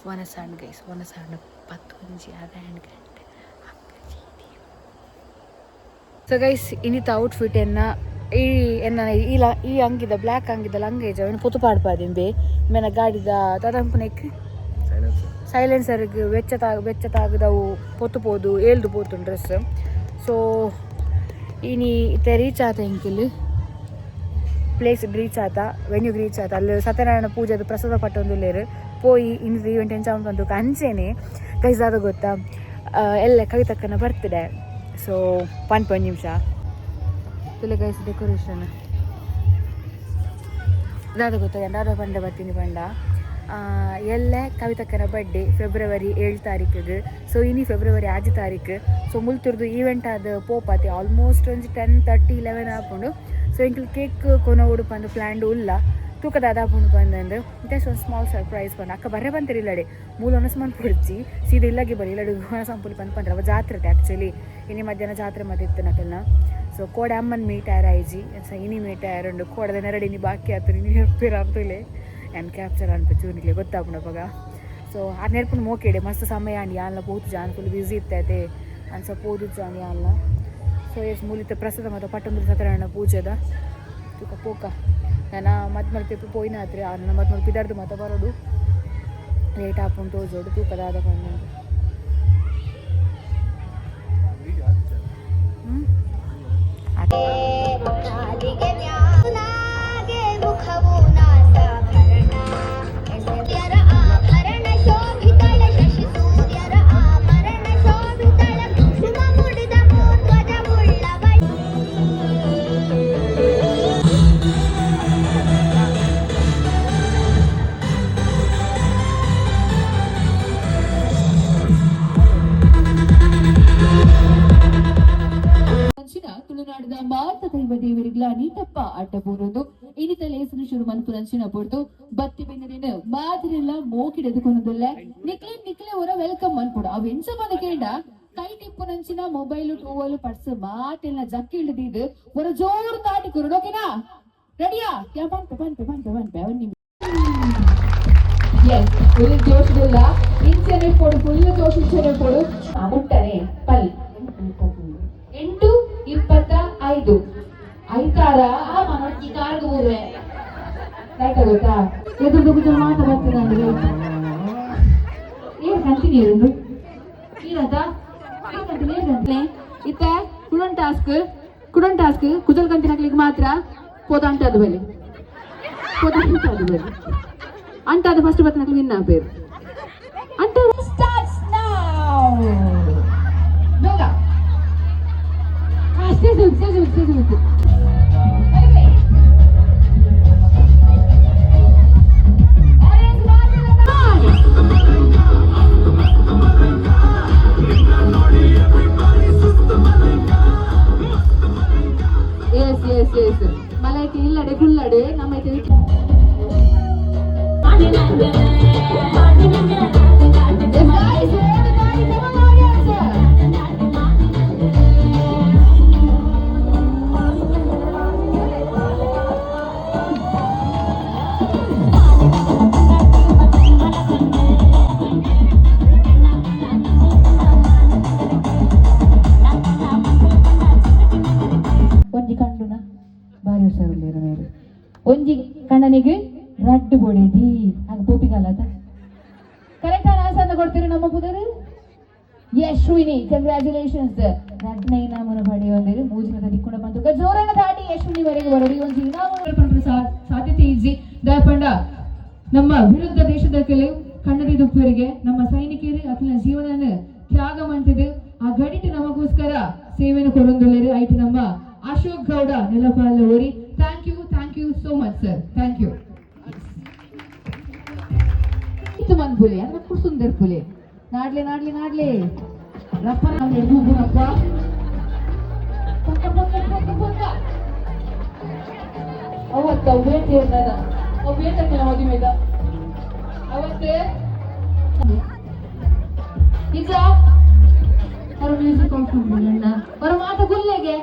ವನಸಾಂಡ್ guys, ವನಸಾಂಡ್ 10:15 ಗಂಟೆ. ಸೊ guys, ಇನ್ನಿತ outfit ಎನ್ನ ಈ ಎನ್ನ ಈ ಈ ಅಂಗಿದ ಬ್ಲ್ಯಾಕ್ ಅಂಗಿದ ಲಂಗ ಇಜ್ಜ, ಅವನು ಪೊತು ಪಾಡ್ಪಾದಿಂಬೆ ಮೇನ ಗಾಡಿದ ತದಂಪನೆಕ್ ಸೈಲೆನ್ಸರ್ಗ್ ಬೆಚ್ಚ ತಾಗ ಬೆಚ್ಚ ತಾಗದವು ಪೊತು ಪೋದು ಏಲ್ದು ಪೋತು ಡ್ರೆಸ್. ಸೊ ಇನಿ ಇತ್ತೆ ರೀಚ್ ಆತ, ಎಂಕಿಲ್ ಪ್ಲೇಸ್ ರೀಚ್ ಆತ, ವೆನ್ಯೂಗೆ ರೀಚ್ ಆತ. ಅಲ್ಲಿ ಸತ್ಯನಾರಾಯಣ ಪೂಜೆದ ಪ್ರಸಾದ ಪಟ್ಟೊಂದುಲ್ಲೇರು. ಪೋಯಿ ಇನ್ನು ಈವೆಂಟ್ ಎಂಚ ಬಂದು ಅಂಚೆನೆ ಗೈಸ್, ದಾದ ಗೊತ್ತಾ? ಎಲ್ಲ ಕವಿತಕ್ಕನ ಬರ್ತಿದೆ. ಸೊ ಪನ್ಪ ನಿಮಿಷ ತುಲೆ. ಗೈಸ್, ಡೆಕೋರೇಷನ್ ದಾದ ಗೊತ್ತಾ? ದಾದ ಪಂಡ ಬರ್ತೀನಿ ಪಂಡ, ಎಲ್ಲೆ ಕವಿತಕ್ಕನ ಬರ್ಡೇ ಫೆಬ್ರವರಿ 7 ತಾರೀಕಿಗೆ. ಸೊ ಇನಿ ಫೆಬ್ರವರಿ 6 ತಾರೀಕು. ಸೊ ಮುಲ್ತುರ್ದು ಈವೆಂಟ್ ಆದ ಪೋಪಾತಿ ಆಲ್ಮೋಸ್ಟ್ ಒಂಜಿ 10:30, 11 ಆಪುಂಡು. ಸೊ ಎಂಕಲ್ ಕೇಕ್ ಕೊನೊಡು ಪಂದ್ ಪ್ಲ್ಯಾನ್ಡ್ ಉಲ್ಲ. ತೂಕ ದಾದ ಆಪುಂಡು ಪಂದಂದು. ಜಸ್ಟ್ ಒಂದು ಸ್ಮಾಲ್ ಸರ್ಪ್ರೈಸ್ ಪಂಡ. ಅಕ್ಕ ಬರ್ರೆ ಬಂತಿರ ಇಲ್ಲಡೆ ಮೂಲ ಒನಸ್ ಮನ್ಪೊಡ್ಚಿ, ಸೀದಾ ಇಲ್ಲಗೆ ಬರಿ, ಇಲ್ಲಡೆ ಒನಸ್ ಮನ್ಪುಲಿ ಪಂದ್ ಪಂಡ್ರೆ. ಅವ ಜಾತ್ರೆ ಆ್ಯಕ್ಚುಲಿ, ಇನಿ ಮಧ್ಯಾಹ್ನ ಜಾತ್ರೆ ಮದಿತ್ತು ನಕಲ್ನ. ಸೊ ಕೋಡೆ ಅಮ್ಮನ ಮೀಟ್ ಆಯರ ಆಯ್ಜಿ, ಸೊ ಇನಿ ಮೀಟ್ ಆಯರುಂಡು. ಕೋಡದ ನೆರಡು ಇನಿ ಬಾಕಿ ಆತು. ಇನಿ ನೆರ್ಪೇರು ಅಂತಲೇ ಯಾನ್ ಕ್ಯಾಪ್ಚರ್ ಅನ್ಪೆ ಚೂನಿಗೆ ಗೊತ್ತಾಪುಂಡಪಗ. ಸೊ ಆ ನೆರ್ಪುನ ಮೋಕೆಡೆ ಮಸ್ತ್ ಸಮಯ ಅಂಡ್ ಯಾನ್ಲ ಪೋತು ಜಾನ್ ಫುಲ್ ಬ್ಯುಸಿ ಇತ್ತೈತೆ ಅನ್ಸ ಪೋದು ಜಾನ್ ಯಾನ್ಲ. ಸೊ ಎಸ್, ಮೂಲಿತ ಪ್ರಸಾದ ಮತ್ತು ಪಟ್ಟಂಬುಲಿ ಸತ್ಯನಾರಾಯಣ ಪೂಜೆದ ತುಕ ಪೋಕ. ನಾನು ಮತ್ ಮಲ್ಪೆ ಪೋಯಿನ ಆತ್ರಿ ನನ್ನ ಮತ್ ಮಲ್ಪ ಪಿದಾರ್ದು ಮತ ಬರೋಡು ಲೇಟ್ ಆಪುಂಡು ತೋಜೋಡು. ತೂಕದ ಆದ ಪಂಡ. ಹ್ಞೂ. ಕಾಲಿಗೆ ಮ್ಯಾಗೆ ಮುಖವು ನಾಸಾಭರಣ ಸೂರ್ಯರ ಆಭರಣ ಶೋಭಿತಳ, ಶಶಿ ಸೂರ್ಯರ ಆಭರಣ ಶೋಭಿತಳ, ಕುಸುಮ ಮುಡಿದ ಧ್ವಜವುಳ್ಳವಳ. ಅಂಚಿನ ತುಳುನಾಡಿನ ಮಾತ ದೈವ ದೇವರಿಗ್ಲ ನೀಟಪ್ಪ ಅಡ್ಡ ಬೂರೊಂದು ಇನ್ನಿತ ಲೇಸನು ಶುರು ಮನ್ಪುನಂಚಿನ ಪೊರ್ತು. ಬತ್ತಿ ಬೆಂದರಿನ ಮಾದಿರೆಲ್ಲ ಮೋಕಿಡೆದುಕೊನದಲ್ಲ. ನಿಕ್ಲೆ ನಿಕ್ಲೆ ಹೊರ welcome ಮನ್ಪುಡು. ಅವ್ ಎಂಚ ಬಂದ ಕೇಂಡ, ಕೈ ಟಿಪ್ಪುನಂಚಿನ ಮೊಬೈಲ್, ಟೂವಲ್, ಪರ್ಸ್ ಮಾತೆಲ್ಲ ಜಕ್ಕಿ ಹಿಡಿದಿದ್ದು ಹೊರ ಜೋರು ತಾಟಿ ಕುರುಡು. ಓಕೆನಾ? ರೆಡಿಯಾ? ಯಾ, ಪನ್ಪೆ ಪನ್ಪೆ ಪನ್ಪೆ ಪನ್ಪೆ ಅವನ್. ಎಸ್, ಫುಲ್ ಜೋಶಿಲ್ಲ ಇಂಚನೆ ಪೊಡು, ಫುಲ್ ಜೋಶ್ ಇಂಚನೆ ಪೊಡು. ಮುಟ್ಟನೆ ಪಲ್. 8:25 ಐತಾರ ಆ ಮನೋಜ್ ಕಾರ್ಗ್ ಊರ್ವೆ ರೈಟ್ ಗೊತ್ತಾ? ಎದುರು ಕುಜಲ್ ಮಾತ ಬರ್ತದೆ ಅಂದ್ರೆ ಏನ್ ಕಂಟಿನ್ಯೂ ಇರುಂಡು ಏನಂತ ಏನಂತ ಏನಂತ ಇತ್ತ ಕುಡನ್ ಟಾಸ್ಕ್, ಕುಡನ್ ಟಾಸ್ಕ್. ಕುಜಲ್ ಕಂತಿನ ಹಾಕ್ಲಿಕ್ಕೆ ಮಾತ್ರ ಪೋದ ಅಂಟಾದ ಬಲಿ, ಪೋದ ಅಂಟಾದ ಬಲಿ. ಅಂಟಾದ ಫಸ್ಟ್ ಬರ್ತನ ವಿನ್ ಪೇರು ಅಂಟ. Starts now. ಬೇಗ. Stage stage stage. Yes yes yes, ಮಲೈಕೆ ಇಲ್ಲಡೆ ಕುಲ್ಲಡೆ ನಮ್ಮ. Yes, guys, everybody, come on, audience. ಒಂಜಿ ಕಂಡುನ ಬಾರಿ ಹುಷಾರುಳ್ಳೇರು ಮೇರು. ಒಂಜಿ ಕಣ್ಣನಿಗೆ ರಡ್ಡು ಬೊಡೆದಿ ಆಗ ಪೋಪಿಗಾಲತ. ಕರೆಕ್ಟ್ ಆನ್ಸರ್ ಕೊಡ್ತೀರಿ ನಮ್ಮ ಪುದರು. ಯಶ್ವಿನಿ, ಕಂಗ್ರ್ಯಾಚುಲೇಷನ್ಸ್. ರಡ್ನ ಇನಾಮನ್ನು ಪಡೆಯುವಂದಿರು ಮೂಜಿನ ದಿಕ್ಕುಂಡ ಬಂದು ಜೋರನ್ನ ದಾಟಿ ಯಶ್ವಿನಿ ವರೆಗೆ ಬರೋದು. ಈ ಒಂದು ಇನಾಮ ಸಾಧ್ಯತೆ ಇಜ್ಜಿ. ದಯಪಂಡ ನಮ್ಮ ವಿರುದ್ಧ ದೇಶದ ಕೆಲವು ಕಣ್ಣದಿ ದುಪ್ಪರಿಗೆ ನಮ್ಮ ಸೈನಿಕರು ಅಖಿಲ ಜೀವನ ತ್ಯಾಗ ಮಂತಿದ್ದು ಆ ಗಡಿಟ್ ನಮಗೋಸ್ಕರ ಸೇವೆಯನ್ನು ಕೊರೊಂದುಲ್ಲೆರ್. ಐಟ್ ನಮ್ಮ ಅಶೋಕ್ ಗೌಡ ನೆಲಪಾಲ ಓರಿ. Thank you, thank you so much, sir, thank you. ಮನ್ಪುಲೆ ಅಂದ್ರೆ ಸುಂದರ್ ಪುಲೆ. ನಾಡ್ಲೆ ನಾಡ್ಲೆ ನಾಡ್ಲೆ ರಪ್ಪ ರಪ್ಪ ಪಕ್ಕ ಪಕ್ಕ ಪಕ್ಕ ಪಕ್ಕ. ಅವತ್ತ ಬೇಟೆ ನನ್ನ ಅವು ಬೇಟಕ್ಕೆ ಮದುವೆದ ಅವತ್ತೇ ಈಗ ಅವ್ರ ಮ್ಯೂಸಿಕ್ ಆಫ್ ಮಾಡ್ಬಿಡಣ್ಣ. ಅವರ ಮಾತು ಗುಲ್ಲೆಗೆ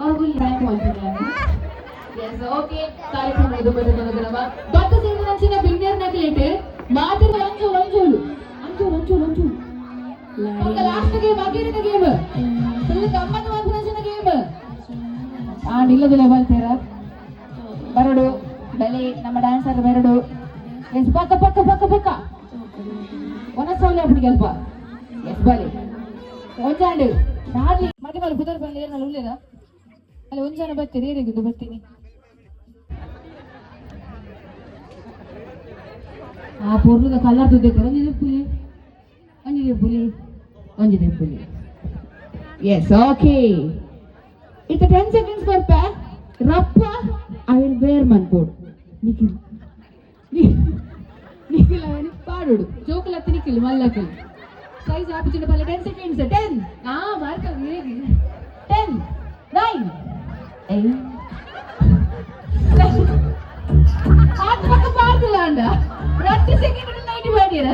ಅವ್ರ ಗುಲ್ಲೆ thank ಮಾಡ್ತೀನಿ. ಎಸ್, ಓಕೆ, ಕಾರ್ಯಕ್ರಮ ಇದು ಬರ್ತದೆ. ಭತ್ತ ಸೇರಿದ ನಂಚಿನ ಬಿನ್ನೇರ್ ನಕ್ಲೇಟ್ ಮಾತಿನ ಒಂಜು ಒಂಜೋಳು. ಇಲ್ಲದಿಲ್ಲ ಬಲ್ತೀರ ಬರಡು ಬಲೆ ನಮ್ಮ ಡ್ಯಾನ್ಸರ್ ಬರಡು. ಎಸ್, ಪಕ್ಕ ಪಕ್ಕ ಪಕ್ಕ ಪಕ್ಕ ಒನಸೌಲೆ ಅಪ್ಪಡಿಗೆ ಅಲ್ಪ. ಎಸ್, ಬಲೆ ಒಂಜಾಂಡು ನಾಡ್ಲಿ ಮತ್ತೆ ಮಲ್ಲ ಪುದರ್ ಬಂದು ಏರ್ನಲ್ಲ ಉಳ್ಳೇರ ಅಲ್ಲಿ ಒಂಜಾನ ಬರ್ತೀರಿ. ಏರಿಗಿದ್ದು ಬರ್ತೀನಿ. ಆ ಪೊರ್ಲುದ ಕಲರ್ ತುದ್ದೆತ್ತರ. ಒಂಜಿ ಪುಲಿ, ಒಂಜಿ ಪುಲಿ, ಒಂಜಿ ಪುಲಿ. Yes, okay. ಇತ್ತ 10 ಸೆಕೆಂಡ್ಸ್ ಬರ್ಪ ರಪ್ಪ. I will wear ಮನ್ಕೋಡು. ನಿಖಿಲ್, ನಿಖಿಲ್ ಅವನಿ ಪಾಡೋಡು. ಜೋಕುಲತ್ತಿ ನಿಖಿಲ್ ಮಲ್ಲಕಿಲ್ ಸೈಜ್ ಆಪಿಚಿನ ಪಲ್ಲ. 10 ಸೆಕೆಂಡ್ಸ್. 10, ಆ ಮಾರ್ಕ. 10, 9, 8, ಆತ ಪಕ್ಕ ಪಾಡ್ದಿಲ್ಲ ಅಂಡ. 2 ಸೆಕೆಂಡ್ ನೈಟಿ ಪಾಡಿರ.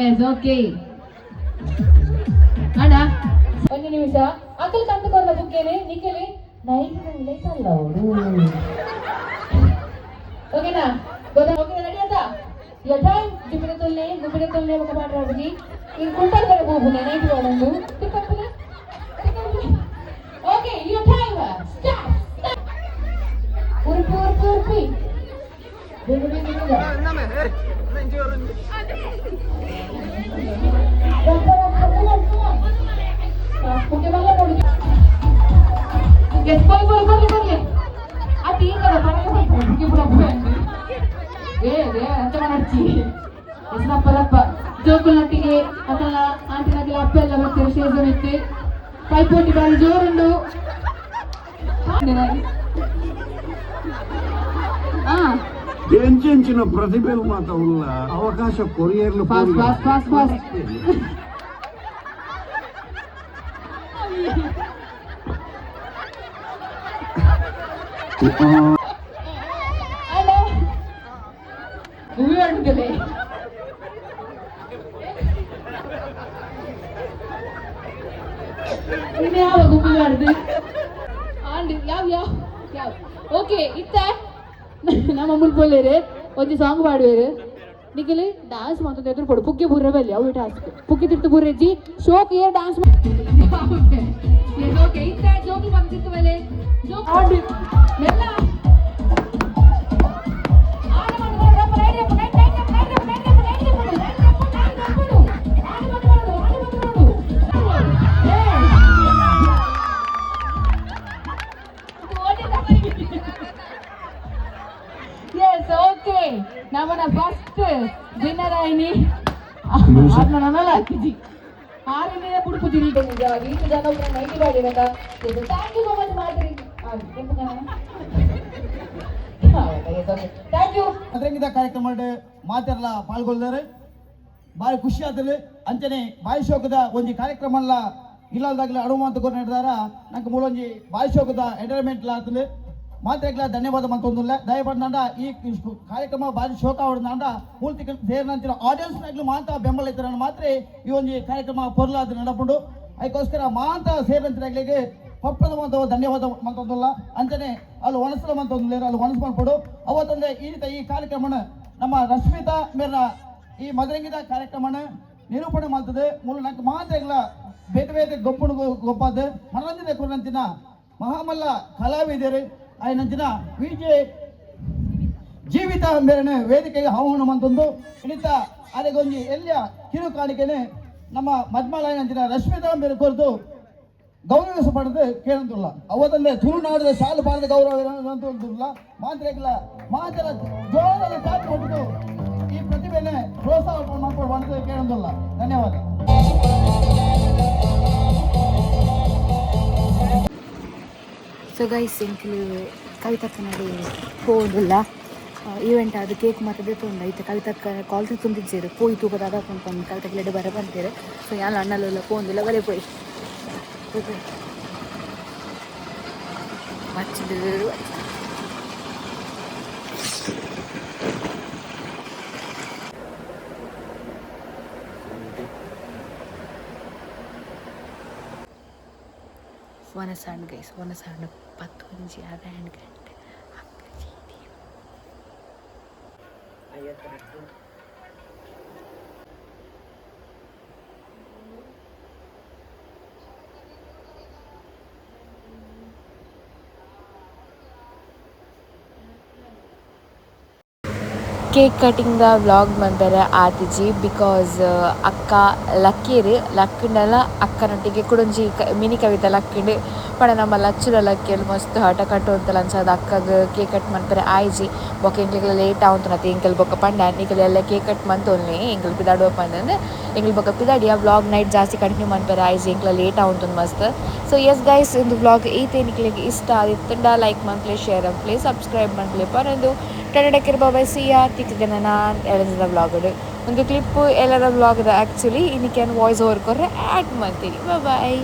ಎಸ್, ಓಕೆ ಅಣ್ಣ, ಒಂದು ನಿಮಿಷ. ಅಕಲ್ ಕಂದು ಕೊರ್ನ ಬುಕ್ಕೇನೆ ನಿಖಿಲ್ ನೈಟ್ ಲೈಟ್ ಅಲ್ಲ ಅವಳು. ಓಕೆನಾ? ಗೊತ್ತಾ? ಓಕೆ, ರೆಡಿ ಆತಾ? Your time. ಗುಬ್ಬಿನ ತೊಲ್ಲೆ, ಗುಬ್ಬಿನ ತೊಲ್ಲೆ ఒక ಪಾಠ ರಾಬುಜಿ. ಈ ಕುಂಟಲ್ ಬರ ಬೋಬುನೆ ನೈಟ್ ವಾಡಂದು. Okay, your time start. ಉರುಪು ಉರುಪು ಉರುಪಿ. ಬೇಗ ಬೇಗ ಬೇಗ. ರಪ್ಪ ರಪ್ಪ. Come on, come on. Okay, ಮಲ್ಲ ಕೊಡು. ಎಸ್, ಬೈ ಬೈ, ಬರ್ಲಿ ಬರ್ಲಿ. ಅದು ಈಗ ಪರಗೆ ಬುಕ್ಕೆ ಪುಡ. ಏ ಏ ಅಂತ ಮಾಡಡ್ಚಿ. ಎಸ್, ರಪ್ಪ ರಪ್ಪ. ಜೋಕುಲ್ನೊಟ್ಟಿಗೆ ಅಕಲ್ನ ಆಂಟಿನಗೆಲ್ಲ ಅಪ್ಪ ಎಲ್ಲ ಬರ್ತಾರೆ. ಶೇಜ ಮಿತ್ತು ಪೈಪೋಟಿ ಬಾರಿ ಜೋರುಂಡು. ಹಾ. ಎಂಚೆಂಚಿನ ಪ್ರತಿಭೆಲು ಮಾತ ಉಲ್ಲ, ಅವಕಾಶ ಕೊರಿಯರ್ಲು. Fast fast fast fast. ಅಣ್ಣ, ಮೂವಿ ಮಾಡುದಿಲ್ಲ. ಇನ್ಯಾವ ಗುಂಪು ಮಾಡುದು ಆಂಡ್ ಯಾವ ಯಾವ ಯಾವ. ಓಕೆ, ಇತ್ತ ನಮ್ಮ ಮುಲ್ಪೊಲ್ಲೇರು ಒಂಜಿ ಸಾಂಗ್ ಪಾಡುವೆರು. ನಿಖಿಲ್, ಡಾನ್ಸ್ ಮಾತೊಂದು ಎದುರು ಕೊಡು. ಪುಗ್ಗೆ ಬುರ್ರೆ ಬಲ್ಲಿ ಅವು ಟಾಸ್ಕ್. ಪುಗ್ಗೆ ತಿರ್ತು ಬುರ್ರೆಜ್ಜಿ ಶೋಕ್ ಏರ್ ಡಾನ್ಸ್. ಓಕೆ, ಇತ್ತ ಜೋಕಿ ಬಂದಿತ್ತು ಮೇಲೆ ಜೋಕ್ ಆಂಡ್ ಮೆಲ್ಲ ಆಡ ಮಾಡ್ಕೊಂಡು ರಪ್ಪ ನೈಟ್ ರಪ್ಪ ನೈಟ್ ನೈಟ್ ರಪ್ಪ ನೈಟ್ ರಪ್ಪ ನೈಟ್ ರಪ್ಪ ನೈಟ್ ರಪ್ಪ ನೈಟ್ ರಪ್ಪ ನೈಟ್ ರಪ್ಪ. ಆಡ ಮಾಡ್ಕೊಂಡು ಆಡ ಮಾಡ್ಕೊಂಡು. ಏ, ಇದು ಓಡಿದ. Yes, okay. ನಮ್ಮನ ಫಸ್ಟ್ ವಿನ್ನರ್ ಆಯ್ನಿ ನನ್ನಲ್ಲ ಹಾಕಿಜಿ ಆರನೇ ಪುಡುಪುಜಿರಿ. ನಿಜವಾಗಿ ಈತ ಜನ ನೈಟಿ ಮಾಡಿರಂಗ. Thank you so much ಮಾಡ್ತೀರಿ. Thank you. ಅದರಂಗಿದ ಕಾರ್ಯಕ್ರಮ ಮಾತೆರ್ಲ ಪಾಲ್ಗೊಳ್ದಾರೆ, ಬಾರಿ ಖುಷಿ ಆತದೆ. ಅಂಚನೆ ಬಾಯಿ ಶೋಕದ ಒಂಜಿ ಕಾರ್ಯಕ್ರಮಲ ಇಲ್ಲದಾಗಲೇ ಅನುವು ಅಂತ ಕೊಟ್ಟು ನಂಗೆ ಮೂಲೊಂಜಿ ಬಾಯಿ ಶೋಕದ ಎಂಟರ್ಟೈನ್ಮೆಂಟ್ ಆತದೆ. ಮಾತ್ರೆಗ್ಲ ಧನ್ಯವಾದ ಮಂತೊಂದುಲ್ಲ. ದಯಪಡ್ನಾಂಡ ಈ ಕಾರ್ಯಕ್ರಮ ಬಾರಿ ಶೋಕ ಆವಡ್ನಾಂಡ ಮೂಲ್ತಿ ಸೇರಿನಂತಿನ ಆಡಿಯನ್ಸ್ ನಾಗ್ಲು ಮಾಂತ ಬೆಂಬಲ ಇತ್ತರ ಮಾತ್ರ ಈ ಒಂಜಿ ಕಾರ್ಯಕ್ರಮ ಪೊರ್ಲಾದ ನಡಪುಂಡು. ಅದಕ್ಕೋಸ್ಕರ ಮಾಂತ ಸೇರಿನಂತಿನಾಗ್ಲಿಗೆ ಪಪ್ಪದ ಮಂತ ಧನ್ಯವಾದ ಮಂತೊಂದುಲ್ಲ. ಅಂಚನೆ ಅಲ್ಲಿ ಒಣಸಲ ಮಂತೊಂದುಲ್ಲ, ಅಲ್ಲಿ ಒಣಸ್ ಮಲ್ಪಡು. ಅವತ್ತಂದ್ರೆ ಈ ರೀತಿ ಈ ಕಾರ್ಯಕ್ರಮನ ನಮ್ಮ ರಶ್ಮಿತಾ ಮೇರ್ನ ಈ ಮದರಂಗಿದ ಕಾರ್ಯಕ್ರಮನ ನಿರೂಪಣೆ ಮಾಡ್ತದೆ. ಮೂಲ ನಂಗೆ ಮಾತ್ರ ಬೇರೆ ಬೇರೆ ಗೊಪ್ಪುಣು ಗೊಪ್ಪಾದ ಮನರಂಜನೆ ಕೊರಂತಿನ ಮಹಾಮಲ್ಲ ಕಲಾವಿದರು ಆಯನಂಚಿನ ವಿಜೆ ಜೀವಿತ ಮೇರನೆ ವೇದಿಕೆಗೆ ಆಹ್ವಾನ ಮಂತೊಂದು ಇನಿತ ಅದಕ್ಕೊಂಜಿ ಎಲ್ಲಿಯ ಕಿರು ಕಾಣಿಕೆನೆ ನಮ್ಮ ಮದ್ಮಲಾಯನಂಚಿನ ರಶ್ಮಿತಾ ಮೇರೆ ಕೊರತು ಗೌರವಿಸ ಪಡೆದು ಕೇಳಂತಿಲ್ಲ. ಅವತ್ತಂದ್ರೆ ತುಳುನಾಡಿದ ಶಾಲು ಪಾಡದ ಗೌರವ ಅಂತಲ್ಲ. ಮಾತ್ರೆಗಳ ಮಾತ್ರ ಜೋರಾದ ಸಾಥ್ ಕೊಟ್ಟು ಈ ಪ್ರತಿಭೆನೆ ಪ್ರೋತ್ಸಾಹ ಮಾಡ್ಕೊಂಡು ಬಂದು ಕೇಳಂತಿಲ್ಲ. ಧನ್ಯವಾದ. ಸೊ ಗೈಸ್, ಎಂಕ್ಲು ಕವಿತಕ್ಕನಡೆ ಪೋದುಲ್ಲ. ಈವೆಂಟ್ ಅದು ಕೇಕ್ ಮಾತದೆ ತೊಂಡ. ಇತ್ತೆ ಕವಿತಕ್ಕ ಕಾಲ್ ತುಂಬಿಜ್ಜೇರು ಪೋಯಿ ತೂಕ ದಾದ ಪನ್ಪಂದು ಕವಿತಕ್ಕ ಲೆಡ್ ಬರ ಬಂತೇರು. ಸೊ ಯಾನ್ ಅಣ್ಣಲೆಲ್ಲ ಪೋಂದಿಲ್ಲ. ಬಲೆ ಪೋಯಿ ಪೋಯಿ ಪೋಯಿ. ಬಚ್ಚಿದು. ವನಸಾಂಡ್ ಗೈಸ್, ವನಸಾಂಡ್. 10:01 ಅದ ಗಂಟೆ. ಅಕ್ಕ. ಕೇಕ್ ಕಟಿಂಗ್ ದ ವ್ಲಾಗ್ ಮನ್ಪೆರೆ ಆತಿಜಿ, because ಅಕ್ಕ ಲಕ್ಕೇರ್. ಲಕ್ಕಂಡಲ ಅಕ್ಕನೊಟ್ಟಿಗೆ ಕುಡೊಂಜಿ ಮಿನಿ ಕವಿತ ಲಕ್ಕಿಂಡ್ ಪಂಡ ನಮ್ಮ ಲಚ್ಚುಲ ಲಕ್ಕಿಯಲ್ ಮಸ್ತ್ ಹಠ ಕಟ್ಟುವಂತಲ. ಅಂಚಾದ್ ಅಕ್ಕಗ್ ಕೇಕ್ ಕಟ್ ಮನ್ಪೆರೆ ಆಯ್ಜಿ. ಬೊಕ್ಕ ಎಂಕ್ಲೆಗ್ಲ ಲೇಟ್ ಆವಂತುಂಡು. ಎಂಕಲ್ ಬೊಕ್ಕ ಪಂಡ, ನಿಕಲ್ ಎಲ್ಲ ಕೇಕ್ ಕಟ್ ಮಂತೊಲ್ನಿ, ಎಂಕಲ್ ಪಿದಾಡುವ ಪಂದ್. ಎಂಕಲ್ ಬೊಕ್ಕ ಪಿದಾಡಿಯ. ವ್ಲಾಗ್ ನೈಟ್ ಜಾಸ್ತಿ ಕಂಟಿನ್ಯೂ ಮನ್ಪೆರೆ ಆಯ್ಜಿ, ಎಂಕ್ಲ ಲೇಟ್ ಆವಂತುಂಡು ಮಸ್ತ್. ಸೊ ಎಸ್ ಗೈಸ್, ಇಂದು ವ್ಲಾಗ್ ಈತೆ. ನಿಕ್ಲೆಗ್ ಇಷ್ಟ ಆದಿತ್ತುಂಡ ಲೈಕ್ ಮನ್ಪ್ಲೆ, ಶೇರ್ ಮನ್ಪ್ಲೆ, ಸಬ್ಸ್ಕ್ರೈಬ್ ಮನ್ಪ್ಲೆ ಪನೊಂದು ಟಡಡಕ್ಕಿರ್. ಬಾಯ್, ಸಿಯಾ. ತಿಕ್ಕಗ ನಾನು ಎಳಂಜದ ವ್ಲಾಗ್. ಒಂದು ಕ್ಲಿಪ್ ಎಲ್ಲರ ವ್ಲಾಗ್ದ ಆ್ಯಕ್ಚುಲಿ ಇನ್ನಿಕೆ ವಾಯ್ಸ್ ಓವರ್ ಕೊರ್ರೆ ಆ್ಯಡ್ ಮಾಡ್ತೀನಿ. ಬಾಯ್.